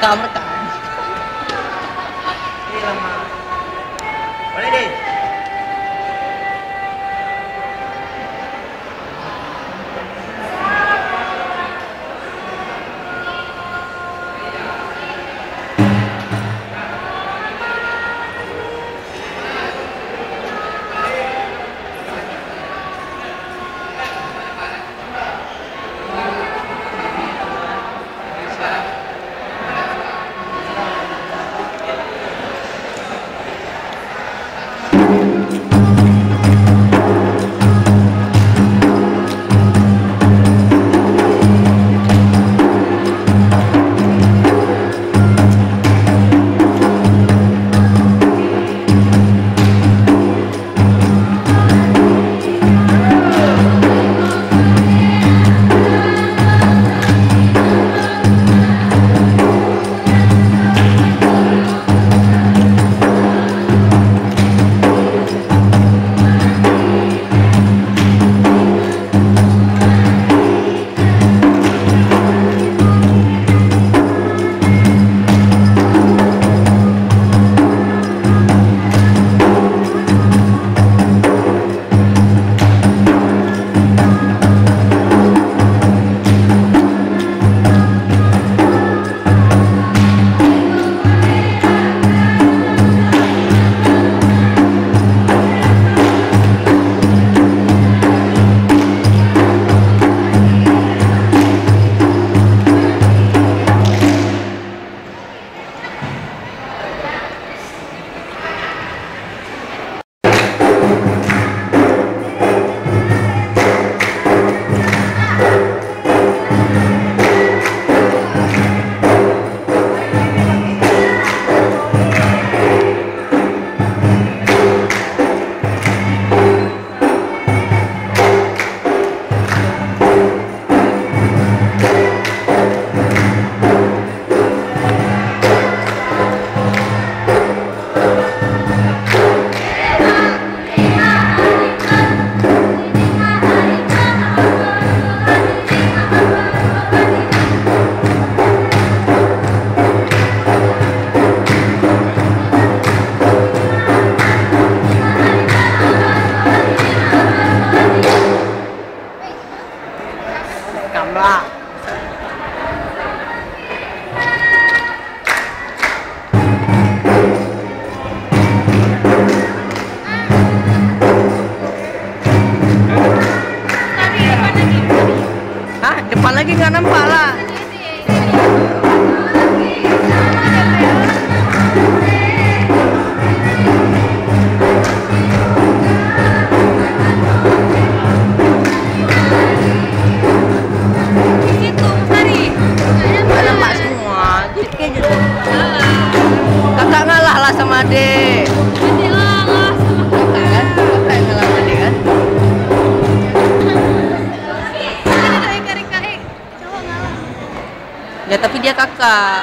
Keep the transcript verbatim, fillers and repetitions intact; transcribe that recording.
Rekam, rekam. Boleh deh. Gambar. Hah? Depan lagi nggak nampak lah. Di situ, Mas Ari. Nampak semua. Sikit je tu. Kakak ngalah lah sama adik. Adik lah, ngalah sama kakak. Kakak kan? Kakak yang ngalah sama adik kan? Ada reka-reka, eh. Cowok ngalah. Ya, tapi dia kakak.